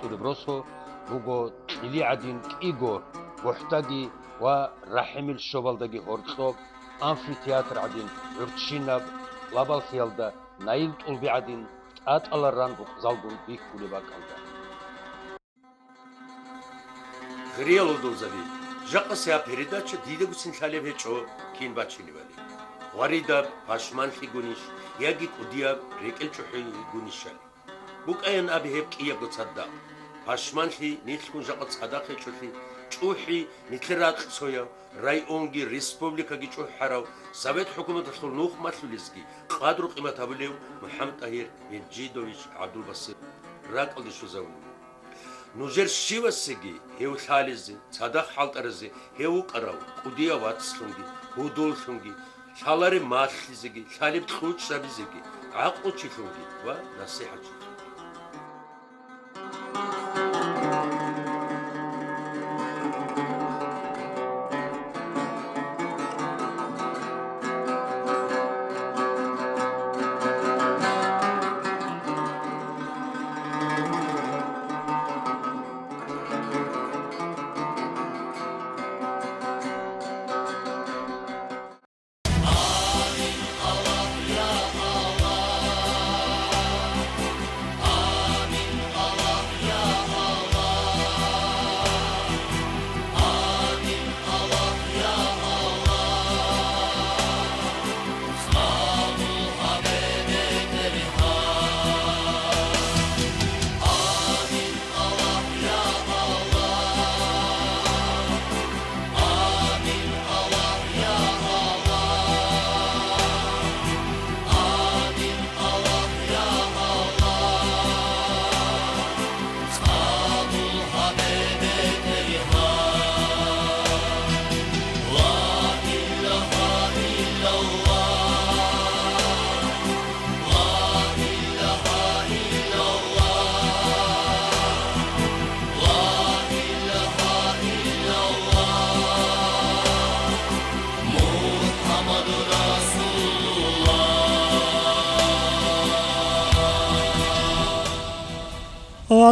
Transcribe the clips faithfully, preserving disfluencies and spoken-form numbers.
гьабулеб росо буго кьили гӀадин кӀиго гохӀдаги ва рахӀимил щобалдаги гьоркьоб амфитеатр гӀадин гӀурччинаб лъабалъиялда, наил тӀулби гӀадин тӀатӀала ран рукъзалгун бихьулеб бакӀалда. Хириял гьудулзаби, жакъасеб гьаб передача дидагуцин лъалеб гьечӀо кин бачинебали. Гъваридаб пашманлъигунищ яги кӀудияб рекӀел чӀухӀигунищали. БукӀаян абе гьеб кӀиябго цадахъ. Пашманлъи нилъгун жакъа цадахъ гьечӀолъи, чӀухӀи нилъер ракьцояв, районги республикаги чӀухӀарав, Совет хӀукуматалъул нух малъулезги, къадру-къимат гьабулев МухӀаммад-ТӀагьир Межидович ГӀабдулбасир ракӀалде щвезавуна. Нужер щивасеги гьев лъалезе, цадахъ хӀалтӀаразе гьев вукӀарав кӀудияв вацлъунги, гьудуллъунги, лъалареб малъизеги, лъалеб кьучӀзабизеги, гӀакълучилъунги ва насихӀатчилъунги.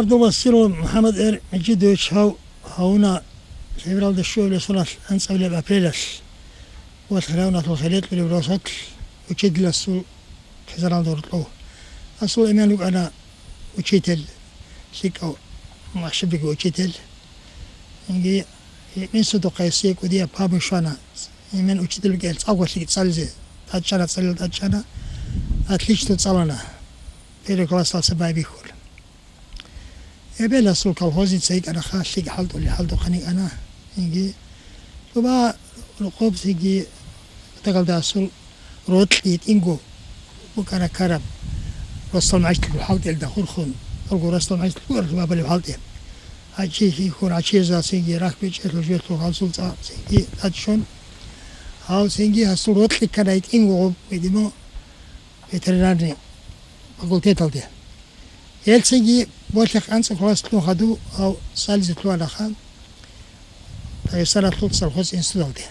ГӀабдулбасиров МухӀаммад-ТӀагьир Межидович гьав гьавуна февралда щуабилеб соналъ анцӀабилеб апрелалъ. Ва Лъаравналъул хириял росулъ учительасул хъизаналда гьоркьов. Асул эмен вукӀана учитель, лъикӀав, махщибиги учитель. Инги, институтухъ гьесие кӀудияб пагьму щвана. Эмен учитель вукӀел цӀакъго лъикӀ цӀализе тӀадчӀана, цӀалил тӀадчӀана. Отлично цӀалана. Первый классалъа байбихьула. Эбел асул колхозница йикӀанаха, лъикӀ хӀалтӀулел хӀалтӀухъан йикӀана. Инги, лъуба рокъоб цинги, тӀагалда асул рокьи йитӀинго букӀана ккараб. Росдал мажгиталъул хӀалтӀиялда хурхун, алго Росдал мажгиталъ букӀараб лъуба балеб хӀалтӀи. ГьачӀи хьихьун, гьачӀиязда цинги рахь бичӀчӀелъул жерлъул гьалсул цӀа цинги тӀадчӀун. Гьав цинги асул рокьи ккана йитӀинго гъоб, видимо, ветеринарный факультеталде. Гьелцинги болъихъ анцӀила класс лъун хадув гьав цӀализе лъугьанаха Дагъистаналъул сельхоз институталде.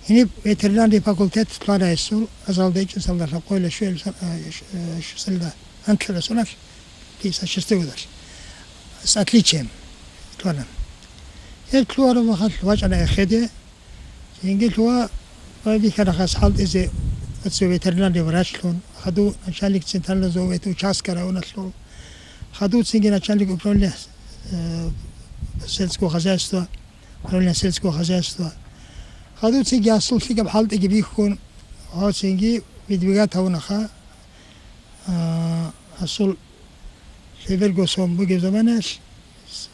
Гьениб ветеринарный факультет лъугьана гьесул, азалда ичӀусалда лъабкъоялда щуялда, э, щ-, э, щусалда анлъила соналъ, пятьдесят шестой годалъ. С отличием лъугьана. Гьеб лъугьараб мехалъ вачӀана эхеде, Цинги лъугьа-, байбихьарахъас хӀалтӀизе, цо ветеринарный врачлъун, хадув начальник центрального зоовет-, участка районалъул, хадув цинги начальник управления, э, сельского хозяйства, управления сельского хозяйства. Хадув цинги асул лъикӀаб хӀалтӀиги бихьун, гьав цинги выдвигать гьавунаха, а, асул Лъеберго сон бугеб заманаялъ с-,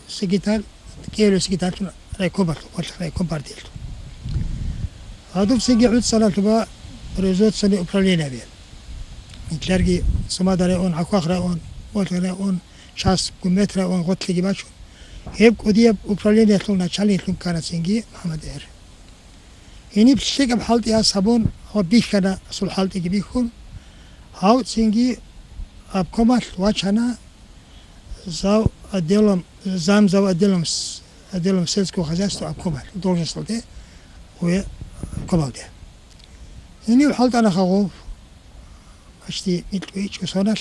секретарь, кӀиявулев секретарьлъун райкомалъ, Валъ райком партиялъул. Гьадуб цинги гӀуцӀана лъуба производственный управлениябе. Нилъерги Цумада район, ГӀахьвах район, Валъ район, Част, Гумет район, гъотлъиги бачун, гьеб кӀудияб управлениялъул начальниклъун ккана цинги МухӀаммад-ТӀагьир. Гьениб лъикӀаб хӀалтӀи ас гьабун ва бихьана, асул хӀалтӀиги бихьун, гьав цинги обкомалъ вачана зав. Отделом, зам зав. Отделом с-, отделом сельского хозяйства обкомалъ, должносталде ва обкомалде. Гьенив хӀалтӀана хагъув, почти микьу ичӀго соналъ.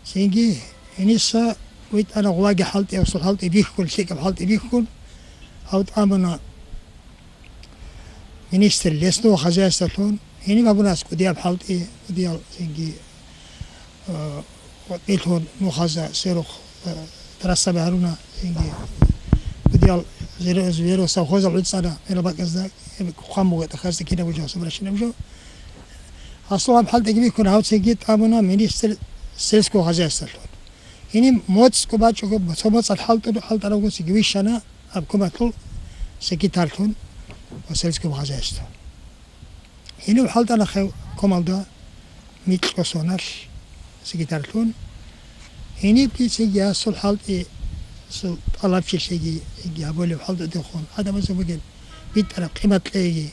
Цинги Гьениса витӀана гъулаги хӀалтӀи, асул хӀалтӀи бихьун, лъикӀаб хӀалтӀи бихьун, гьав тӀамуна министр лесного хозяйствалъун, гьениб гьабуна аскӀудияб хӀалтӀи, кӀудиял цинги, э, ватӀилъун нухаза серухъ, э, трассаби гьаруна, цинги кӀудиял зеро-, зеро совхозал гӀуцӀана, гьела бакӀазда, хъван буго тӀахьазда кинаб жо, асубра шинаб жо. Асул гьаб хӀалтӀиги бихьун, гьав цинги тӀамуна министр сельского хозяйствалъун. Гьениб моцӀго бачӀого, цо моцӀалъ хӀалтӀу-, хӀалтӀарабго цинги вищана обкомалъул секретарьлъун ва сельского хозяйства. Гьенив хӀалтӀана хев комалда микьго соналъ секретарьлъун. Гьенибги цинги асул хӀалтӀи, асул тӀалабчилъиги, цинги гьабулеб хӀалтӀудехун гӀадамазул бугеб битӀараб къимат кьеги,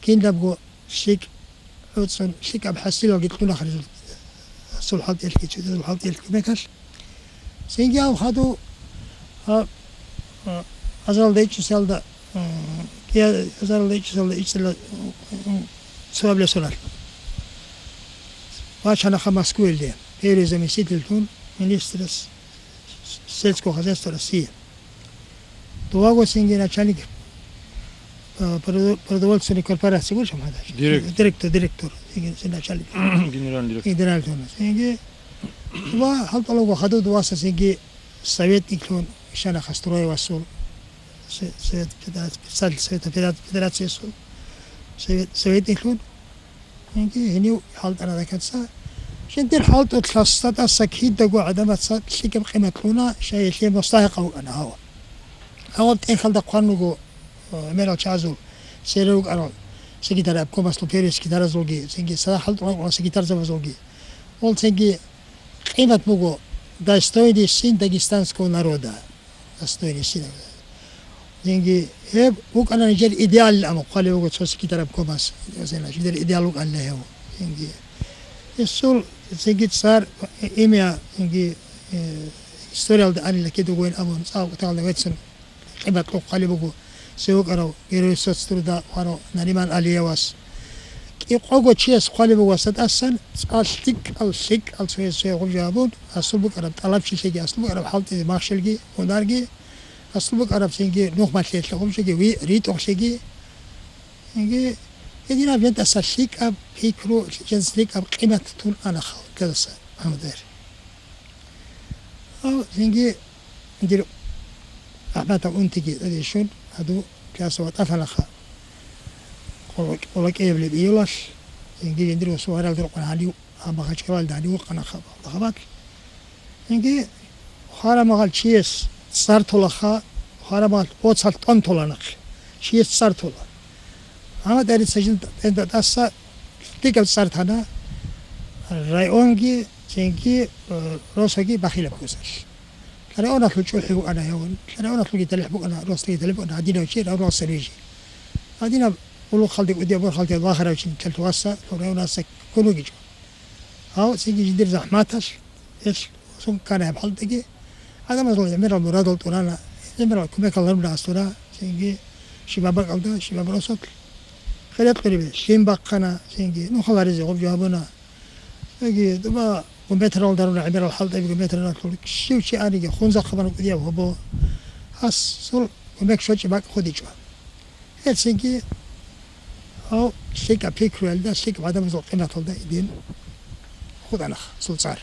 кинабго лъикӀ гӀуцӀун, лъикӀаб хӀасилалги кьуна гьаризул асул хӀалтӀиялъги, чӀужуялъул хӀалтӀиялъ кумекалъ. Цинги гьав хадув, а, а, азаралда ичӀусалда, а, кӀия-, азаралда ичӀусалда ичӀцӀила, м, м, цояб лесоналъ. Вачанаха Москваялде, первый заместительлъун министра с-, с-, сельского хозяйства России. Дувагосин цинги начальник, э, продо-, продовольственной корпорации, гуро, Мухаммад-гьажи? Директор. Директор, директор, цинги начальник. Генеральный директор. Генеральный директор. Цинги ва хӀалтӀулаго хадув дуваса цинги советниклъун, ишана Хастроевасул, се-, Совет Федерации, председатель Совета Федерации, Федерациясул совет-, советниклъун. Гьенги гьенив хӀалтӀана ракаца. Жиндир хӀалтӀулъ лъасда тӀаса кидаго гӀадамаца лъикӀаб къимат кьуна, щай гьелъие мустахӀикъав вукӀана гьав. Гьав тӀехьалда хъван руго, э, гӀемерал чагӀазул, цере рукӀарал секретарь обкомаслъул первый секретаразулги, цинги цадахъ хӀалтӀулъ рукӀарал секретарзабазулги. Гьел цинги къимат буго достойный сын дагестанского народа. Достойный сын. Цинги гьеб вукӀана нижер идеал, амма хъвалеб буго цо секретарь обкомас, жидер идеал вукӀанила гьев. Цинги гьесул цинги цӀар, имя, цинги, э, историялда анила кидагойин абун, цӀакъ тагъалда веццун къимат кьухъ хъвалеб буго, цеве вукӀарав Герой Соцтруда хварав Нариман Алиевас. КӀикъого чияс хъвалеб буго асда тӀасан, цӀакъ лъикӀал, лъикӀал цояс цояб гъоб жо гьабун, асул букӀараб тӀалабчилъиги, асул букӀараб хӀалтӀизе махщелги, гьунарги, асул букӀараб цинги нухмалъиялъе гъоб жоги, ви-, ритӀухълъиги. Цинги гьединаб жинца лъикӀаб пикру, жинца лъикӀаб къимат тун ана халкъалдаса, МахӀмуд-гӀари. Гьав цинги дир рахӀматаб унтиги тӀаде щун, гьадув пиясав ватӀалъанаха. Къола-, къоло кӀиабилеб июлалъ, цинги жиндир ва сугьаралда рукъана гьанив, гьаб Махачкалалда гьанив вукъанаха Аллагьабад. Цинги хварамагъал чияс цӀар толаха, хварамагъал оцалъ тӀом тола нахъе, чияс цӀар тола. МахӀмуд-гӀарица жинда тӀаса лъикӀаб цӀар тана, районги, цинги, э, росоги бахилаб ккусалъ. Районалъул чӀухӀи вукӀана гьев, районалъулги талихӀ букӀана, росулги талихӀ букӀана, гьадинав чи районалъуса рижи. Гьадинаб улухъалде кӀудияб борхалде вахарав чи нилъеда васа, районаса ккун вугичӀо. Гьав цинги жиндир захӀматалъ, гьелъ сон ккана гьеб хӀалтӀиги, гӀадамазул гӀемерал мурадал тӀурана, гӀемерал кумекал гьаруна гьасда, цинги щибаб бакӀалда, щибаб росулъ. Хириял кьурибе лъим бахъана, цинги нухал гьаризе гъоб жо гьабуна. Яги дуба гумбетаралда руна гӀемерал хӀалтӀаби гумбетаралъул щив чи аниги хунзахъа бан кӀудияб гьобо. Гьасул гумбет щочӀи бакӀ худичӀо. Гьелъинги гьав лъикӀаб пикруялда, лъикӀаб гӀадамазул къиматалда идин хутӀана асул цӀар.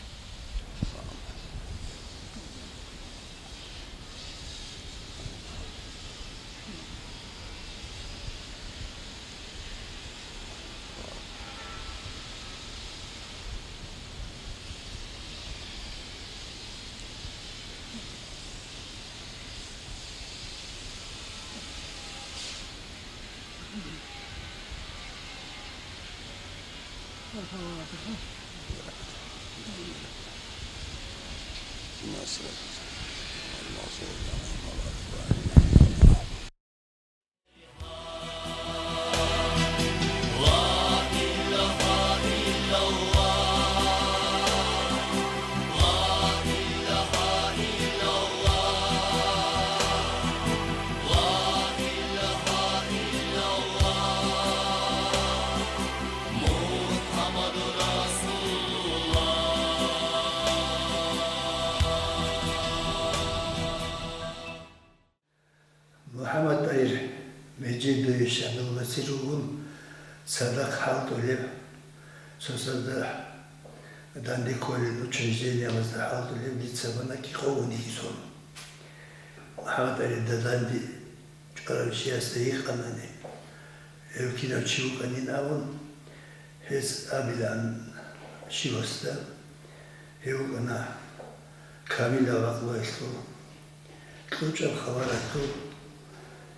МухӀаммад-ТӀагьир Межидович ГӀабдулбасир вугун цадахъ хӀалтӀулев, сосазда данде кколел учреждениялазда хӀалтӀулев дица бана кӀикъоялда сон. МухӀаммад-ТӀагьирда данде чӀварав чиясда гьикъанани, гьев кинав чи вукӀанин абун, гьес абилаан щивасда, гьев вукӀана камилаб гӀакълуялъул, кьучӀаб хабаралъул,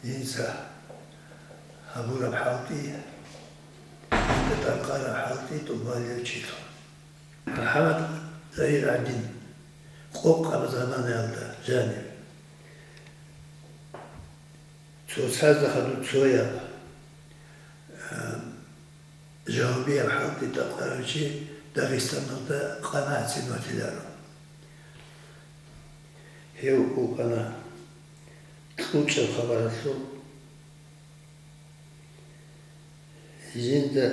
жинца гьабураб хӀалтӀи, жинда тӀадкъараб хӀалтӀи тӀубалев чилъун. МухӀаммад-ТӀагьир гӀадин къокъаб заманаялда жаниб цоцазда хадуб цояб, а, жавабияб хӀалтӀи тӀадкъарав чи Дагъистаналда къанагӀатцин ватиларо. Гьев вукӀана кьучӀаб хабаралъул, жинда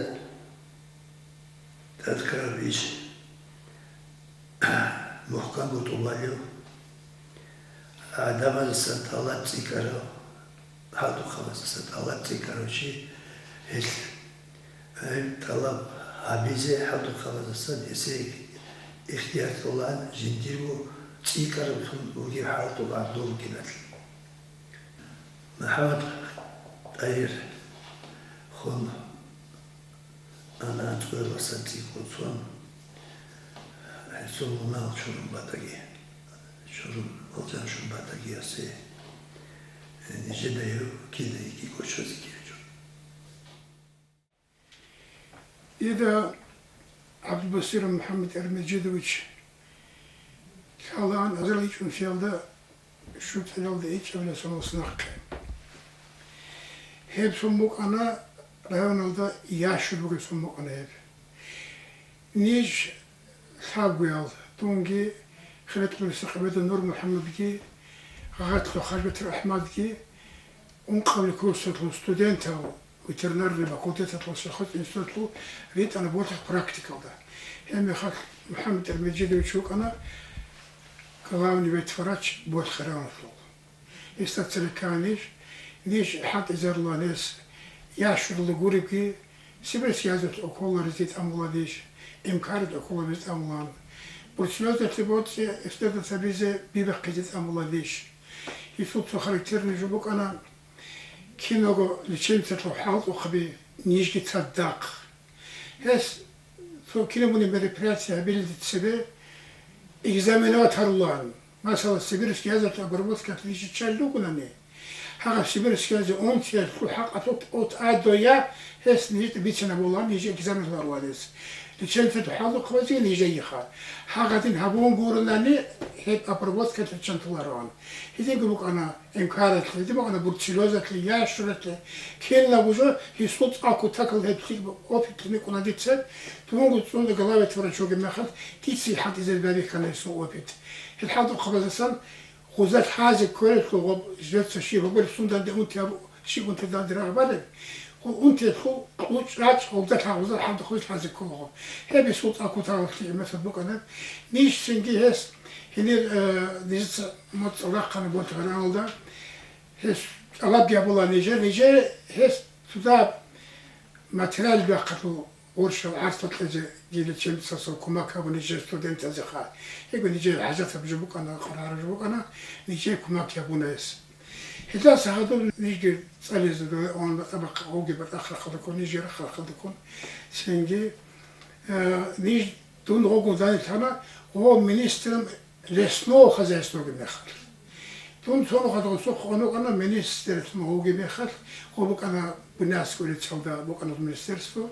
тӀадкъараб иш мухӀкамго тӀубалев, гӀадамаздасан тӀалаб цӀикӀкӀарав, хӀалтӀухъабаздасан тӀалаб цӀикӀкӀарав чи гьелъ. Гьеб тӀалаб гьабизе хӀалтӀухъабаздасан гьесие ихтияр кьолаан жиндирго цӀикӀкӀараблъун вугев хӀалтӀул гӀадлу вукӀиналъ. МухӀаммад-ТӀагьир хун ана анцӀкӀоялдасан цӀикӀкӀун цун, гьесул мунагьал чурун батаги, чурун валжан щун батаги асе, нижеда гьев кидаги кӀочазе ккечӀо. Ида ГӀабдулбасиров МухӀаммад Эрмеджидович лъалаан азарилан ичӀунлъиялда щуцӀиялда ичӀабилеб соналъ нахъе. Гьеб сон букӀана районалда ящул бугеб сон букӀана гьеб. Ниж лъабгоял, дунги, Хириял Сахабида Нур МухӀаммадги, Гъагъатла Хажбатир АхӀмадги, ункъабилеб курсалъул студентал, ветеринарный факультеталъул шихӀат институталъул ритӀана болъихъ практикалда. Гьеб мехалъ МухӀаммад Эрмеджидович вукӀана главный ветврач болъ районалъул. Гьесда цере ккана ниж, ниж хӀалтӀизарулаан гьес, ящулда гуребги, Сибирский язваялъе уколаризе тӀамулаан ниж, эмкаралъе уколаризе тӀамулаан, бруцеллезалъе боцӀи эстерда цабизе бибехъизе тӀамулаан ниж. Гьесул цо характерный жо букӀана, киналго лечебницаялъул хӀалтӀухъаби нижги цадахъ. Гьес цо кинабгони мероприятие гьабилелде цебе экзаменовать гьарулаан. Масала, сибирский язваялъе обработка лъичӀичӀел ругонани, гьагъаб сибирский язва унтиялъул хӀакъалъулъ тӀадоя гьес нижеда бицинабулаан, ниж экзамен гьарулаан гьес. Лечебницаялъул хӀалтӀухъабазеги нижееха. Гьагъадин гьабун гуронани, гьеб обработка лъичӀан толароан. Гьединго букӀана эмкаралъе, гьедин букӀана бруцеллезалъе, ящулалъе, кинабго жо гьесул цӀакъ кутакалда гьеб лъикӀ опыт лъикӀ букӀана дица, дунго цӀунда главный врач вугеб мехалъ, дица хӀалтӀизаризе бабихьана гьесул опыт. Гьел хӀалтӀухъабаздасан гъоза лъазе кколелъул гъоб жеца щиб гьабулеб сундан де унти гьабу-, щиб унти данде рагъ балеб, гъо унтиялъул кьучӀ рачӀ гъобда лъа-, гъоза хӀалтӀухъабазе лъазе ккола гъо. Гьеб гьесул цӀакъ кутакалда лъикӀаб метод букӀана. Ниж цинги гьес гьенир, э, нижеца моцӀал рахъана болъ районалда. Гьес тӀалабги гьабула нижер, нижер гьес цода материал бахъалъул гъурщал гӀарцал кьезе лечебницаялъул кумак гьабуна нижер студентазеха. Гьебго нижер хӀажатаб жо букӀана, къваригӀараб жо букӀана, нижер кумак гьабуна гьес. Гьелдаса гьадур нижги цӀализе дой, он батӀа-, бахъ-, гъоги батӀа рахъалда ккун, нижги рахъалда ккун. Цинги, э, ниж дун гъогун данделъана, гъо министром лесного хозяйства вугеб мехалъ. Дун цо нухалъ гъосухъ онукъана министрлъун вугеб мехалъ, гъо букӀана Буйнакская улицалда букӀана министерство.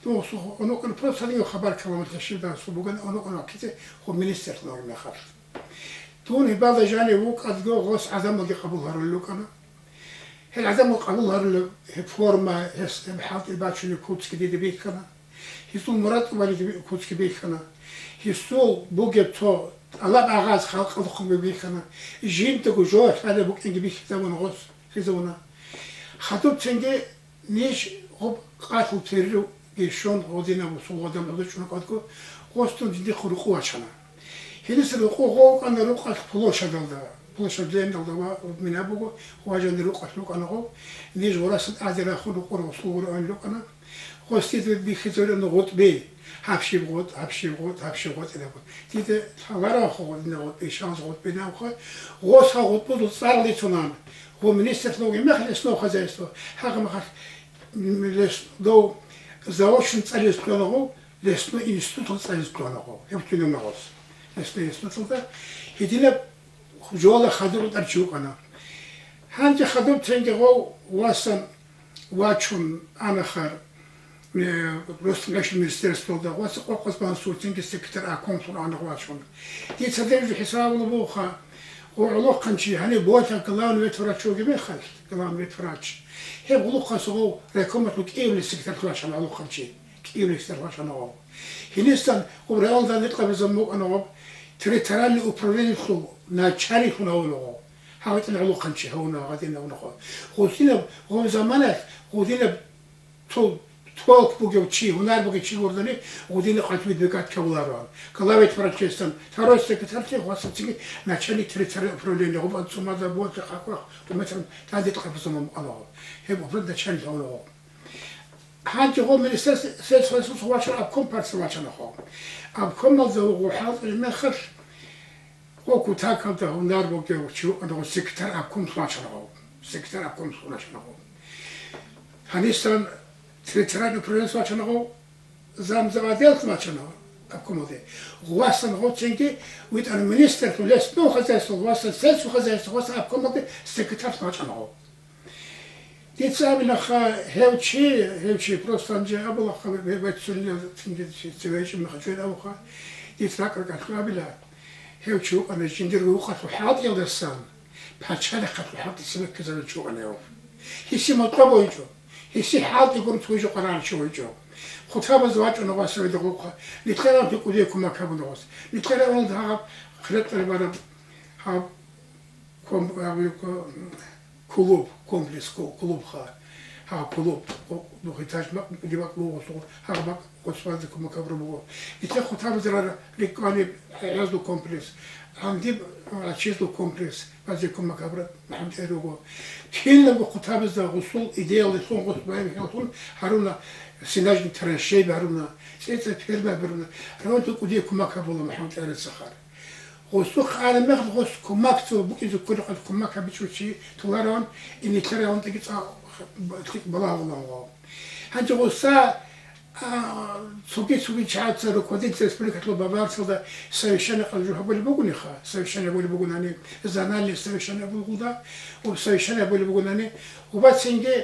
Дун гъосухъ онукъана, просто гьадинго хабар каламалъе щиб дагьсул бугони онукъана вахъизе гъо министрлъун вугеб мехалъ. Дун гьебалда жанив вукӀадго гъос гӀадамалги къабул гьарулел рукӀана. Гьел гӀадамал къабул гьарулел гьеб форма, гьес гьеб хӀалтӀи бачунеб куцги дида бихьана. Гьесул мурад тӀубалиги куцги бихьана. Гьесул бугеб цо тӀалаб-агъаз халкъалдехун бихьана. Жиндаго жо лъалеб букӀинги бихьизабуна гъос, лъизабуна. Хадуб цинги ниж гъоб къалъул цереги щун, гъодинаб бусул гъодин гӀодор чӀун рукӀадго, гъос дун жиндихъ рукъу вачана. Гьениса рукъу гъо вукӀана рукъалъ площадалда. Шадлендалда ва мина буго, ва жанир рукъалъ рукӀана гъов, ниж гъурасда тӀаде рахун рукъур гъосул гуроан рукӀана. Гъос дида бихьизарана гъутӀби, гьаб щиб гъутӀ, гьаб щиб гъутӀ, гьаб щиб гъутӀ абун. Дида лъалараб гъутӀ, дина гъутӀби, шанс гъутӀби набха. Гъос гьал гъутӀбузул цӀар лъицунан, гъо министрлъун вугеб мехалъ лесного хозяйства, гьагъа мехалъ, м, лес-, дов заочно цӀализе кколаго, лесной институталда цӀализе кколаго, гьеб кинаб гъос. Лесной институталда гьединаб жола хадур тӀад чи вукӀана. Гьанже хадуб цинги гъов васан вачун анахъа, э, росулъ гӀишлъи министерствалда, ваца къвакъваз Мансур цинги секретарь обкомлъун анахъ вачун. Дица гьеб жо хӀисаб гьабула бугоха, гъов гӀолохъанчи, гьаниб бола главный ветврач вугеб мехалъ, главный ветврач. Гьеб гъулухъас гъов райкомалъул кӀиявулев секретарь вачана гӀолохъанчи, кӀиявулев секретарь вачана гъов. Гьенисан гъоб районда гьаниб къабизабун букӀана гъоб территориальный управлениялъул начальниклъун гьавуна гъов. Гьав гьитӀин гӀолохъанчи гьавуна, гъадин гьавуна гъов. Гъосинаб, гъоб заманалъ гъодинаб цо толк бугев чи, гьунар бугев чи гурдани, гъодинаб къватӀибе бегат кавулароан. Главный врачестан, второй секретарьлъи, гъосацинги начальник территориального управления, гъоб анцӀумада бугьа хъахъвах, гъоб метран данде тӀахъабазамун гьавуна гъов. Гьеб гъоб начальник гьавуна гъов. Гьанже гъо министерство сельского хозяйства вачана, обком партии вачана гъо. Обкомалда гъо хӀалтӀулеб мехалъ, гъо кутакалда гьунар бугев чи вукӀана гъо, секретарь обкомлъун вачана гъо. Секретарь обкомлъун вачана гъо. Гьанисан территориальный управлениялъ вачана гъо, замзаводиялъ вачана гъо обкомалде. Гъвасан гъо цинги витӀана министрлъун лесного хозяйства, гъвасан сельского хозяйства, гъвасан обкомалде секретарьлъун вачана гъо. Дица абилаха, гьев чи, гьев чи просто гьанже абулаха, ве-, веццулила цинги цевечӀун мехалъ жойин абуха, дица ракӀ-ракӀалъ абила, гьев чи вукӀана жиндирго вукъалъул хӀалтӀиялдасан пачалихъалъул хӀалтӀица бихьизабулев чи вукӀана гьев. Гьесие мутӀигӀ бугьичӀо, гьесие хӀалтӀи гурони цо жо къваригӀарав чи вугьичӀо. Хутабазе вачӀуна гъосда гъулухъа, нилъеда унти кӀудияб кумек гьабуна гъос. Нилъеда унти гьаб хирикь бараб гьаб ком-, гьаб ко-, клуб, комплекс ку-, клубха. Гьаб клуб, ку-, ну, этаж бакӀ, кӀудияб бакӀ буго, гьаб бакӀ гъосда кумек гьабураб буго. Нилъер хутабазда рикӀкӀунеб гӀезул комплекс, гьаниб, а, чезул комплекс, базе кумек гьабураб МухӀаммад ТӀагьир вуго. Кинабго хутабазда гъосул идеялдалъун, гъос баян хӀаллъун гьаруна, сенажные траншеи гьаруна, цӀе-цӀе ферма гьаруна, районтал кӀудияб кумек гьабула МухӀаммад ТӀагьирцахъа. Гъосухъ араб мехалъ гъос кумек цо букӀизе кколеб къад кумек гьабичӀев чи толароан, и нилъер районтаги цӀа-, лъикӀ балагьулаан гъо. Гьанже гъоса, а, цоги-цоги чагӀаца руководитель республикалъул бабарцалда совещание къалжу гьабулеб бугониха, совещание гьабулеб бугонани, зональное совещание абулгъуда, ва совещание гьабулеб бугонани, гъубацинги,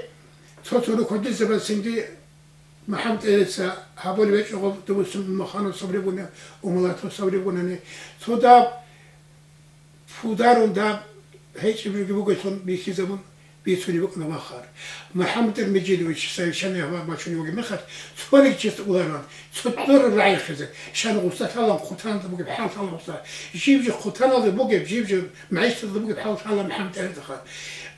цо-цо руководительзабацинги, МухӀаммад ТӀагьирца гьабулеб гьечӀо гъоб, допустим, Умаханов сабригуна, Умалатов сабригунани, цо даб пударун даб гьечӀебги бугелъун бихьизабун бицунеб букӀана вахъар. МухӀаммад ТӀагьир Межидович совещание гьаб-, бачунев вугеб мехалъ, цониги чиясда уларан, цо кьураб рагӀи хизе, щан гъусда лъалан хъутаналда бугеб хӀал лъала гъусда. Жиб-жиб хъутаналда бугеб, жиб-жиб мегӀишталда бугеб хӀал лъала МухӀаммад ТӀагьирдахъа.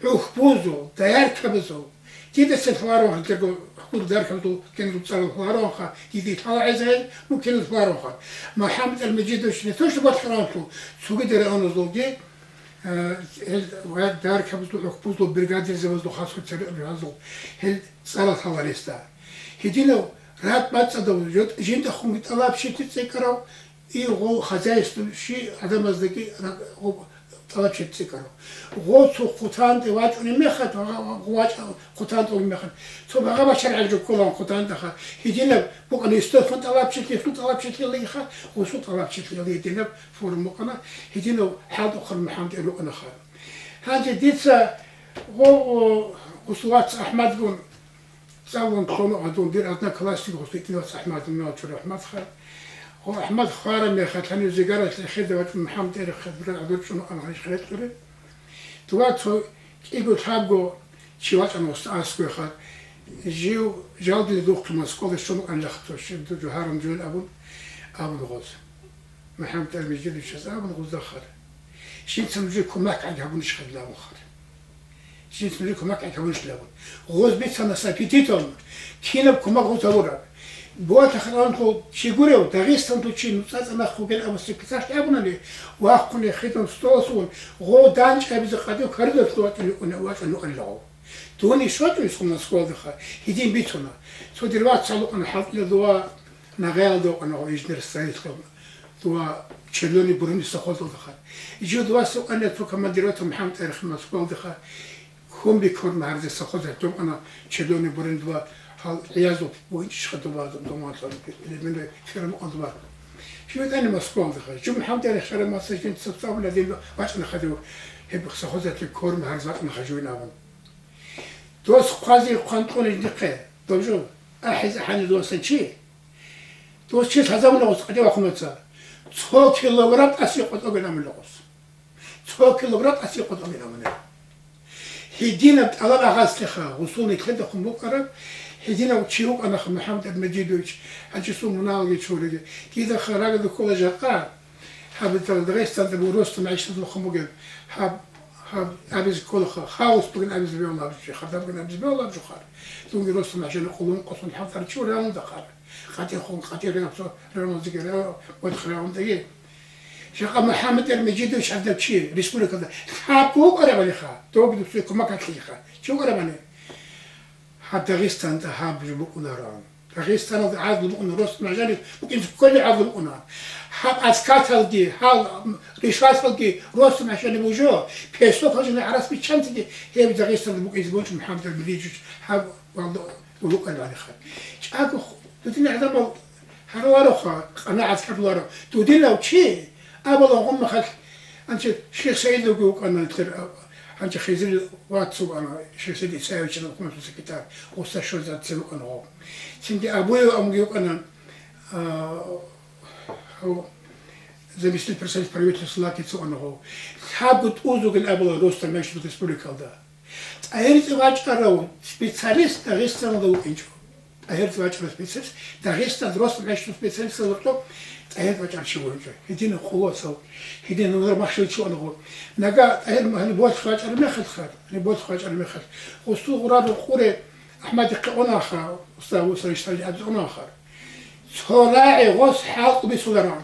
ГӀухьбузул, дояркабазул, Дида цин лъаларонха, дирго хӀукумат дархьалдул киналго цӀарал лъаларонха, дида лъала гӀезегӀин, ну, кинал лъаларонха. МухӀаммад ТӀагьир Межидович не то что батлъаронлъул, цогидал районазулги, э, гьел ва дархьабазул, хӀухьбузул, бригадирзабазул, хасго церегӀазул, гьел цӀарал лъаларесда. Гьединав ракӀ бацӀцӀадав, жо-, жиндахунги тӀалабчилъи цӀикӀкӀарав, И гъо хозяйство щи гӀадамаздаги ра-, гъо тӀалабчилъи цӀикӀкӀарав. Гъо цо хъутанде вачӀунеб мехалъ, гъо вачӀа хъутанде вачӀунеб мехалъ, цо багъа бачаргӀел жо кколаан хъутандаха. Гьединаб букӀана истойхун тӀалабчилъи, лъун тӀалабчилъиялдагиха, гъусул тӀалабчилъиялда гьединаб форум букӀана, гьединав хӀалтӀухъан МухӀаммад ТӀагьир вукӀанаха. Гьанже дица гъо, о, гъусул вац АхӀмадгун ЦӀалун ккун гьадун дир одноклассник гъус итни вац АхӀмад, Мугьал чура АхӀмадха. Гъо АхӀмад хвараб мехалъ, гьанив зигаралъ эхеде вачӀун МухӀаммад ТӀагьир хадурал гӀодор чӀун ана гьаниш херекьури. Дова цо кӀиго-лъабго чи вачӀана гъус аскӀовеха. Жив жалдизе духъе Москвалде щун анлъахъ то щиб ду жугьарун жугьил абун, абун гъоз. МухӀаммад ТӀагьир Межидовичаз абун гъуздахъар. Жинца нужее кумек гьабунищ хадур абунхъар. Жинца нужее кумек гьабунищ абун. Гъоз бицана с аппетитом, кинаб кумек гъоз гьабураб. Бугьа тахранлъул чи гурев, Дагъистанлъул чи нуцӀа цӀанахъ вугел абун секретарь абунани, вахъун хитӀун столасун, гъов данчӀ абизе къадив коридорлъ вачӀун вукӀуна, вачӀун вукӀанила гъов. Дуни щвачӀун исхъун Москвалдаха, гьедин бицуна. Цо дир вацал вукӀана хӀалтӀила дова нагъаялда вукӀана гъов инженер строитель, дова червёный бурунин совхозалдаха. Жив дова сукъана цо командировка МухӀаммад ТӀагьир Москвалдаха. Хьун биккун гьарза совхоз гьатӀун ана, червёный бурунин дова гьал гӀиязул бугьинчӀищха дова, дова, дова, ферма къван дова. Жив тӀани Москвалдаха. Жив МухӀаммад ТӀагьир хӀарам маса жин цо цавула дин вачӀана хадив, гьеб совхоз гьатӀи ккун гьарза вачӀана хажуйин абун. Дос хъвази хъван кьуна жиндихъе, дов жо, ахӀиз ахӀани досанчи. Дос чи лъазабуна гъос къадив вахъунаца. Цо килограмм тӀасире къотӀоги намула гъос. Цо килограмм тӀасире къотӀоги намуна. Гьединаб тӀалаб агъаслъиха, гъусул нилъеда хъун букӀараб, гьединав чи вукӀанаха МухӀаммад Мажидович, гьанчи сун муналги чуриги. Дида харагада ккола жакъа, гьаб Дагъистанда буго росту магӀишаталъухъун бугеб, гьаб, гьаб абизе кколаха, хаос бугин абизе бегьула аб жо, хадаб бугин абизе бегьула аб жо хар. Дунги росту магӀишаталъухъун къосун хӀалтӀарав чи вугев гьавунда хар. КъатӀирхъун, къатӀир регьаб цо регьуналзеги регьаб, вадихъ регьавундаги. Жакъа МухӀаммад Мажидович гьадинаб чи республикалда лъабго вукӀарабаниха, довги дуцӀи кумак гьатлъиха. Чи вукӀарабани? Гьаб Дагъистанда гьаб жо букӀунароан. Дагъистаналда гӀадлу букӀуна, рос мажалис букӀинчӀо кколел гӀадлу букӀуна. Гьаб аскаталги, гьал, м, решасалги рос мажалиб буго, песокал жинда гӀарас биччанциги гьеб Дагъистаналда букӀизе бучӀун МухӀаммад Мажидович гьаб валда вукӀарабаниха. ЧӀаго ху-, дудин гӀадамал гьарулароха, къанагӀат гьаруларо. Дудинав чи абала гъуммахал, анчи Шихсаидовги вукӀана, а, гьанже Хизрил вац вукӀана, Шихсаид Исаевичил хъумалъул секретарь, гъуса щвезаб цеве вукӀана гъов. Цинги Абуев амги вукӀана, а, гьав, заместитель председатель правительства Лакица вукӀана гъов. Лъабго тӀуз вугин абула росдал мегьшул республикалда. ТӀагьирзаб вачӀарав специалист Дагъистаналда вукӀинчӀо. ТӀагьирзаб вачӀарав специалист, Дагъистан росдал мегьшул специалисталда вукӀинчӀо, тӀагьирзаб вачӀарав чи вукӀинчӀо. Гьединаб къуласал, гьединаб нур махщел чи вукӀана гъов. Нага ТӀагьир гьаниб болъ вачӀараб мехалъха, гьаниб болъ вачӀараб мехалъ, гъусул гъурарул къуре АхӀмадихъе унаха, уста Муса Иштарги абизе унаха. Цо рагӀи гъос хӀалтӀу бицунароан.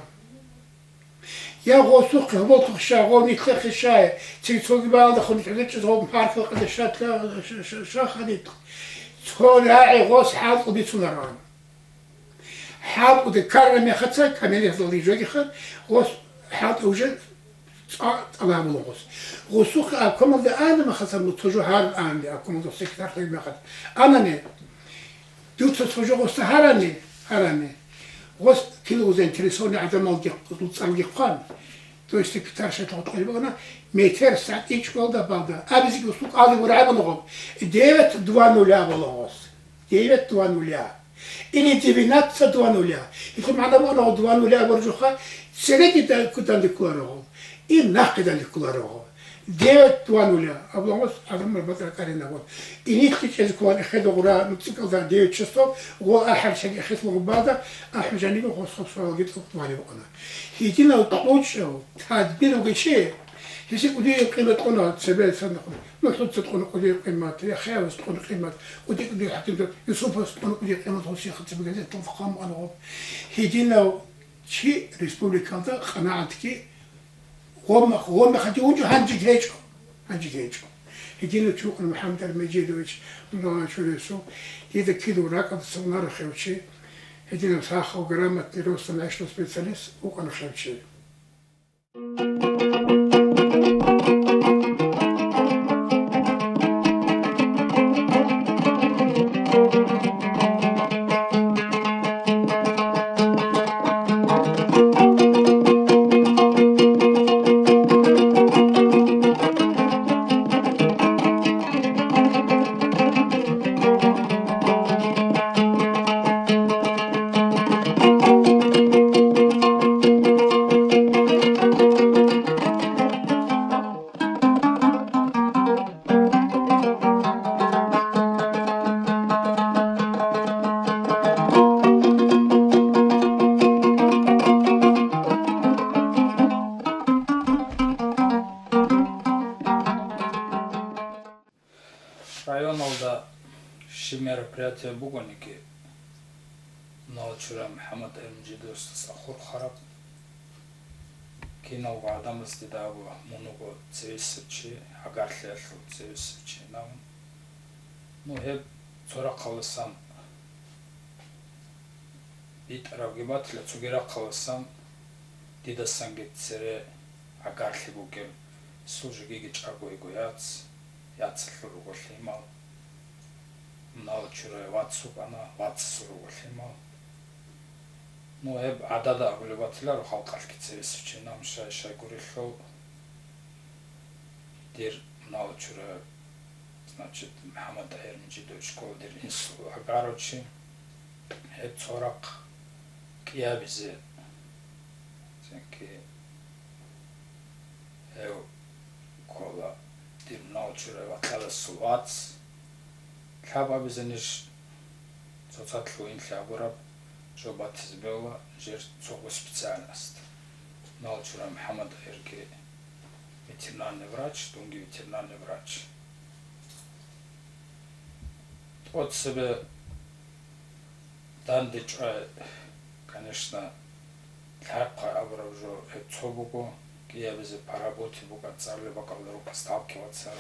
Я гъосухъе гьоболтухъ щай, гъов нилъехъе щай, цин цоги балда хун гӀедечӀез гъов гьаркьа къаде щатла ш-, ш-, ш-, шахадитӀ. Цо рагӀи гъос хӀалтӀу бицунароан. ХӀалтӀуде ккараб мехаца, камилияталде жогиха, гъос хӀалтӀу уже цӀа-, цӀалабула гъос. Гъосухъе обкомалде ана мехаца, ну, цо жо гьарун анани, обкомалда секретарь мехаца. Анани, Дуца цо жо гъосда гьарани, гьарани. Гъос кило заинтересованный гӀадамалги цӀалги хъван. То есть секретарь шайтӀа гъоркье букӀана, метер сагӀат ичӀго балда. Абизеги гъосул кӀалдиб рагӀабуна гъоб. Девять два нуля абула гъос. Девять два нуля. Или двенадцать два нуля. Гьелъул магӀна букӀана гъоб два нуля абураб жоха, цереги да-, куданде кколаро гъоб. И нахъе данде кколаро гъоб. Девять два нуля. Абула гъос гӀадамал батӀа ракӀаринабун. Инилъги чӀезе кколаро эхеда гъура нуцӀикӀалда девять часов, гъо ахӀарчаги эхелъун гъубада, ахӀун жаниб гъос хоб суалги тӀокӀ вали букӀана. Гьединав кьучӀав, тадбир вугев чи, гьесие кӀудияб къимат кьуна цебе цадахъ. НухӀуца кьуна кӀудияб къимат, ЯхӀявас кьуна къимат, кӀуди-кӀудияв хӀакимзабаз, Юсуповас кьуна кӀудияб къимат, гъосие хъатӀиба газеталда хъван букӀана гъоб. Гьединав чи республикалда къанагӀатги гъомах, гъомахалде вугев гьанжеги гьечӀо, гьанжеги гьечӀо. Гьединав чи вукӀана МухӀаммад Мажидович, Мугьаммад Шуресов, дида кидаго ракӀалдаса унарахъев чи, гьединав сахав, грамотный, росдал мегьшул специалист вукӀанахъев чи. Районалда щиб мероприятие бугониги, Мунагьал чурай МухӀаммад Эрмиджидовасдаса хурхараб. Киналго гӀадамаз дида абула, мун вуго цевесев чи, гӀагарлъиялъул цевесев чи, нав. Ну, гьеб цо рахъаласан битӀарабги батила, цоги рахъаласан дидасанги цере гӀагарлъи бугеб, цо жеги чӀаго йиго яц, яцалъул руго лъимал. Мунагьал чурай вац вукӀана, вацасул руго лъимал. Ну, гьеб гӀадада абулеб батиларо халкъалъги цевесев чи, нав, щай-щай гурелъул. Дир мунагьал чурай, значит, МухӀаммад Эрмиджидович ккола дир инсул гӀагарав чи. Гьеб цо рахъ кӀиабизе, цинги гьев ккола дир мунагьал чурай вацасул вац. Лъабабизе ниж цоцалъ гьуинлъи абураб жо батизе бегьула жер цого специальность. Мунагьал чурай МухӀаммад Эрги ветеринарный врач, дунги ветеринарный врач. ТӀоцебе данде чӀвай, конечно, лъабхъа абураб жо гьеб цо буго, кӀиабизе по работе буго, цӀалулеб бакӀалда рукӀа сталкиваться,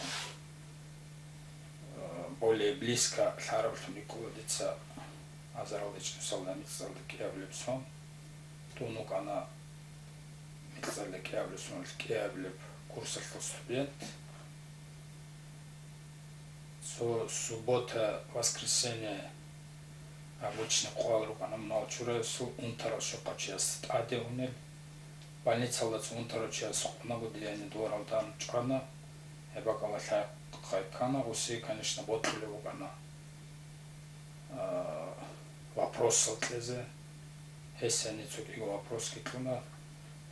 э, более близко лъараблъун рикӀкӀула дица азаралда ичӀнусалда мицӀалда кӀиабилеб сон. Дун вукӀана мицӀалда кӀиабилеб соналъ кӀиабилеб курсалъул студент. Цо суббота, воскресенье обычно къоял рукӀана мунагьал чураясул унтарал щокъав чияс тӀаде унел. Больницалда цо унтарав чияс къунаго дие дворалда чӀвана, гьеб бакӀалда лъай-хъай ккана, гъосие, конечно, бокьулеб букӀана, а, вопросал кьезе. Гьес гьенив цо кӀиго вопросги кьуна,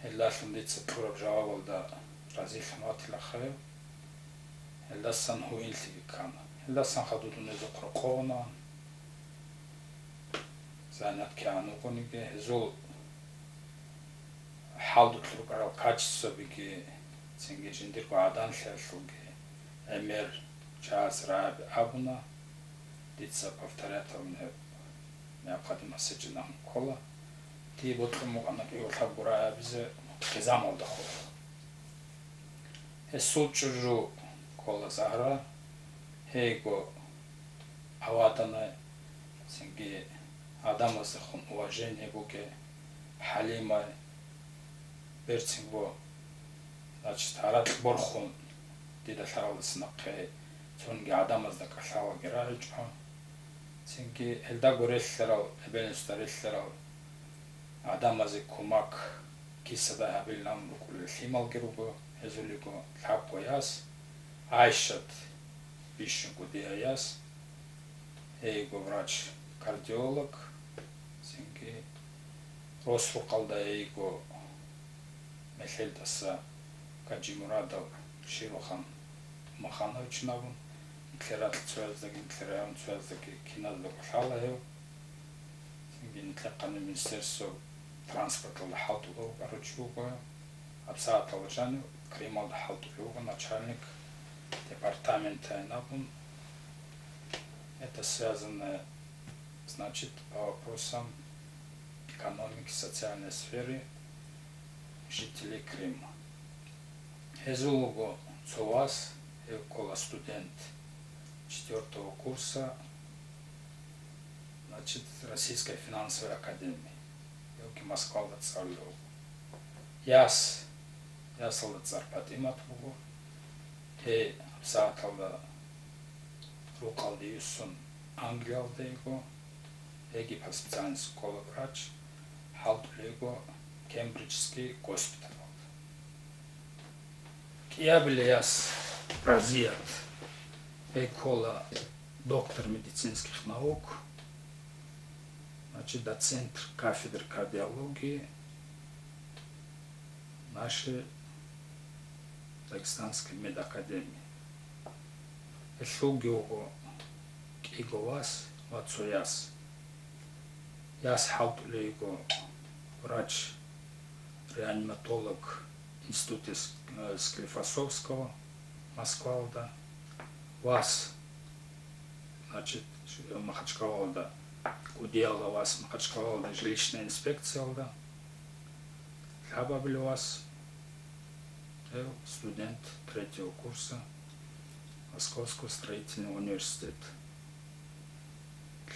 гьелдалъун дица кьураб жавабалда разилъун ватилаха гьев. Гьелдасан гьуинлъиги ккана. Гьелдасан хадуб дун гьезухъ рокъована. Занят кигӀан вукӀаниги, гьезул хӀалтӀулъ рукӀарал качествабиги, цинги жиндирго гӀаданлъиялъулги гӀемер чияс рагӀаби абуна. Дица повторять гьабуна гьеб, необходимость гьечӀин абун ккола. Дие бокьун букӀана кӀиго лъабго рагӀабизе хъизамалда хурхун. Гьесул чӀужу ккола Загьра, гьейго аваданай, цинги гӀадамаздехун уважение бугей, хӀалимай, берцинго, значит, гьаракь борхун дида лъаралдаса нахъе цониги гӀадамазда кӀалъалаги рагӀичӀо. Цинги гьелдаго релълъарал, эбел-инсуда релълъарал гӀадамазе кумак кисадай гьабилин рукӀулел лъималги руго, гьезулиго лъабго яс, ГӀайшат бищунго дия яс, гьейго врач-кардиолог, цинги росрукъалда гьейго мехелдаса Гаджимурадов Широхан Махановичин абун, нилъер ракьалда цояздаги, нилъер районалда цояздаги киназдаго лъала гьев. Цинги нилъехъани Министерство транспорталда хӀалтӀулев вукӀарав чи вуго, гьабсагӀаталда жанив Крымалда хӀалтӀулев вуго, начальник департаментайин абун. Это связано, значит, по вопросам экономики, социальной сферы жителей Крыма. Гьезул вуго цо вас, гьев ккола студент четвёртого курса, значит, Российской финансовой академии, гьевги Москвалда цӀалулев вуго. Яс, ясалда цӀар ПатӀимат буго. Гьей гьабсагӀаталда рукъалде юссун Англиялда йиго, гьейги по специальности ккола врач, хӀалтӀулей йиго Кембриджский госпиталалда. КӀиабилей яс Разият, гьей ккола доктор медицинских наук, значит, доцент кафедры кардиологии нашей Дагестанской медакадемии. Гьелъулги вуго кӀиго вас ва цо яс. Яс хӀалтӀулей йиго врач-реаниматолог институте Ск-, э, Склифосовского Москвалда. Вас, значит, Махачкалалда кӀудияла вас Махачкалалда жилищная инспекциялда, лъабабилев вас, гьев студент третьего курса Московского строительного университета.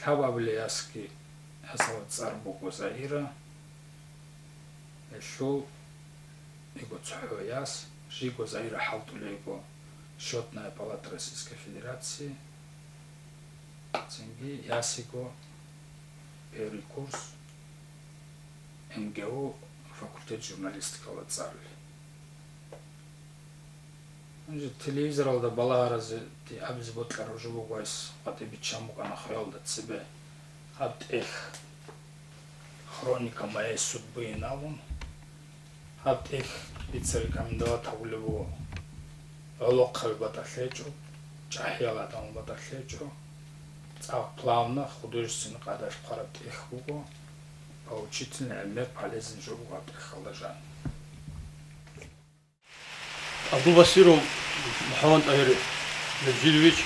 Лъабабилев ясги, ясал цӀар буго Заира, гьелъул йиго цохӀо яс, жийго Заира хӀалтӀулей йиго Счётная палата Российской Федерации, цинги ясиго первый курс МГУ факультет журналистикалда цӀарулей. Гьанже телевизоралда балагьаразе абизе бокьараб жо буго, гьес къватӀибе биччан букӀана хвелалда цебе гьаб тӀехь, «Хроника моей судьбы» ин абун. Гьаб тӀехь дица рекомендовать гьабулеб буго гӀолохъаби батӀалъи гьечӀо, чӀахӀиял гӀадамал батӀалъи гьечӀо, цӀакъ плавно художественный къагӀидаялъ хъвараб тӀехь буго, поучительный, гӀемер, полезный жо буго гьаб тӀехьалда жаниб. Абдулбасиров МухӀаммад-ТӀагьир Межидович,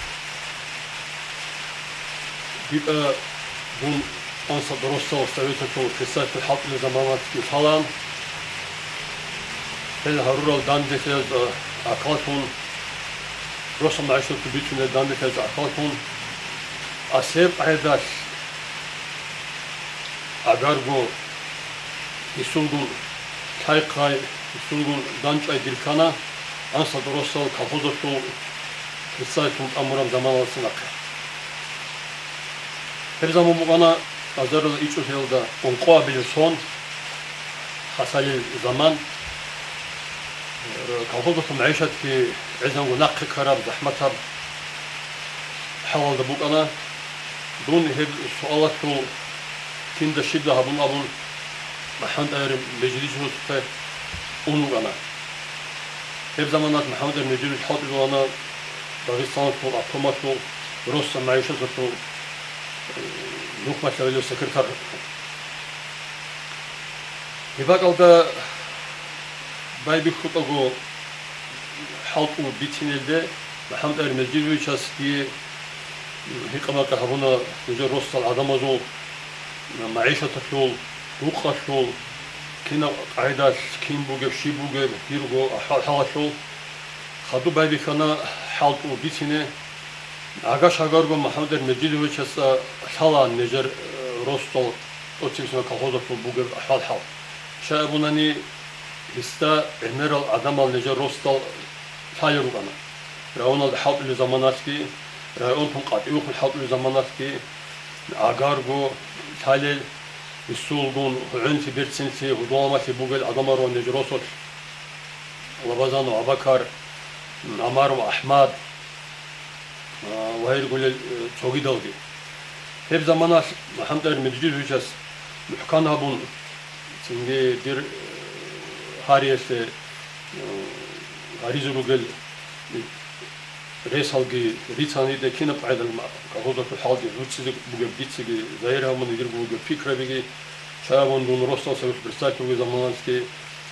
дуда дун ансаб росдал советалъул председатель хӀалтӀулел заманалъги лъалаан, гьел гьарурал данделъиялда гӀахьаллъун, росдал магӀишаталъул бицунел данделъиялда гӀахьаллъун, асеб къагӀидалъ агарго гьесулгун лъай-хъай, гьесулгун дандчӀвай дир ккана ансаб росдал колхозалъул председательлъун тӀамураб заманалдаса нахъе. Гьеб заман букӀана азарилан ичӀулъиялда ункъоабилеб сон, хасалил заман. Колхозалъул магӀишатги гӀезанго нахъе ккараб, захӀматаб хӀалалда букӀана. Дун гьеб суалалъул кинда щибда гьабун абун, МухӀаммад-ТӀагьир Межидовичасухъе ун вукӀана. Гьеб заманалъ МухӀаммад-ТӀагьир Межидович хӀалтӀулевана Дагъистаналъул обкомалъул росдал магӀишаталъул, э, нухмалъавилев секретарь. Гьеб бакӀалда байбихьултӀаго хӀалтӀу бицинелде МухӀаммад-ТӀагьир Межидовичас дие гьикъа-макъа гьабуна нужер росдал гӀадамазул магӀишаталъул, рукъалъул, кинаб къагӀидалъ кин бугеб, щиб бугеб, дирго ахӀвал-хӀалалъул. Хадуб байбихьана хӀалтӀу бицине. Гьагаш-гьагарго МухӀаммад-ТӀагьир Межидовичасда лъалаан нижер, э, росдал тӀоцебесеб колхозалъул бугеб ахӀвал-хӀал. Щай абунани, гьесда гӀемерал гӀадамал нижер росдал лъалел рукӀана. Районалда хӀалтӀулел заманалъги, районлъун къватӀивехун хӀалтӀулел заманалъги, агарго лъалел, гьесулгун гьугӀунлъи-берцинлъи, гьудул-гьалмагълъи бугел гӀадамал руан нижер росулъ. Лабазанов Абакар, Амаров Ахмад, а, ва гьергулел, э, цогидалги. Гьеб заманалъ МухӀаммад-ТӀагьир Межидовичас мухӀкан гьабун, цинги дир, э, гьариялъе, э, гьаризе ругел ресалги рицани, кинаб къайдал колхозалъул хӀалги гӀуцӀизе бугеб дицаги загьир гьабун, дирго бугеб пикрабиги, щай абун дун росдал советалъул председатель вугеб заманалъги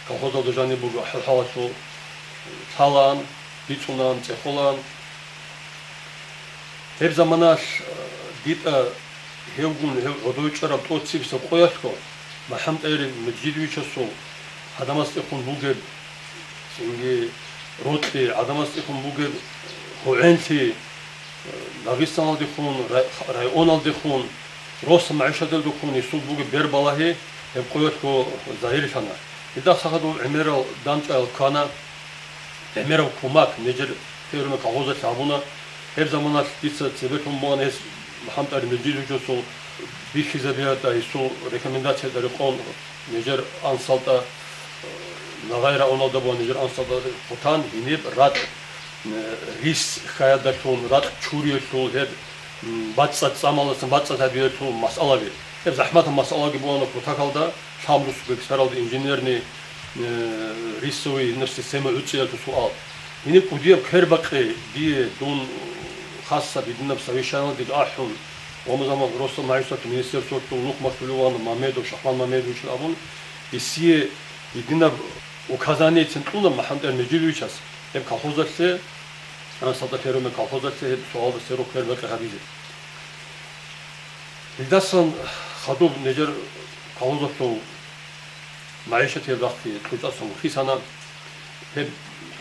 колхозалда жаниб бугеб хӀал-хӀалалъул лъалаан, бицунаан, цӀехолаан. Гьеб заманалъ, э, дида гьевгун гьев гӀодов чӀараб тӀоцебесеб къоялъго МухӀаммад-ТӀагьир Межидовичасул гӀадамазтӀехун бугеб, цинги рокьи гӀадамазтӀехун бугеб гьугӀунлъи, э, Дагъистаналдехун, рай-, районалдехун, росдал магӀишаталдехун гьесул бугеб бербалагьи гьеб къоялъго загьирлъана. Гьелдаса хадуб гӀемерал дандчӀваял ккана, гӀемераб кумак нижер фермер колхозалъ гьабуна. Гьеб заманалъ дица цебе лъун бугьана гьес МухӀаммад-ТӀагьир Межидовичасул бихьизабиятӀа, гьесул рекомендациятӀа рекъон нижер ансалтӀа, Нагъай районалда бугьан нижер ансалтӀа хутӀан, гьениб ракь, э, рис хьаялдалъун, ракь чуриялъул гьеб, м, бацӀцӀад цӀамалдасан бацӀцӀад гьабиялъул масъалаби. Гьеб захӀматаб масъалаги бугьана кутакалда, лъабнусго гектаралда инженерный, э, рисовый система гӀуцӀиялъул суал. Гьениб кӀудияб квербакъи дие дун хасаб гьединаб совещаниялдеги ахӀун, ва заман росдал магӀишаталъул министерствоялъул нухмалъулев ван Мамедов Шахман Мамедовичил абун, гьесие гьединаб указаниецин кьуна МухӀаммад-ТӀагьир Межидовичас гьеб колхозалъе, ансалтӀа фермер колхозалъе гьеб суалда сверухъ квербакъи гьабизе. Илдасан хадуб нижер колхозалъул магӀишатияб рахъги кьучӀдасан хисана, гьеб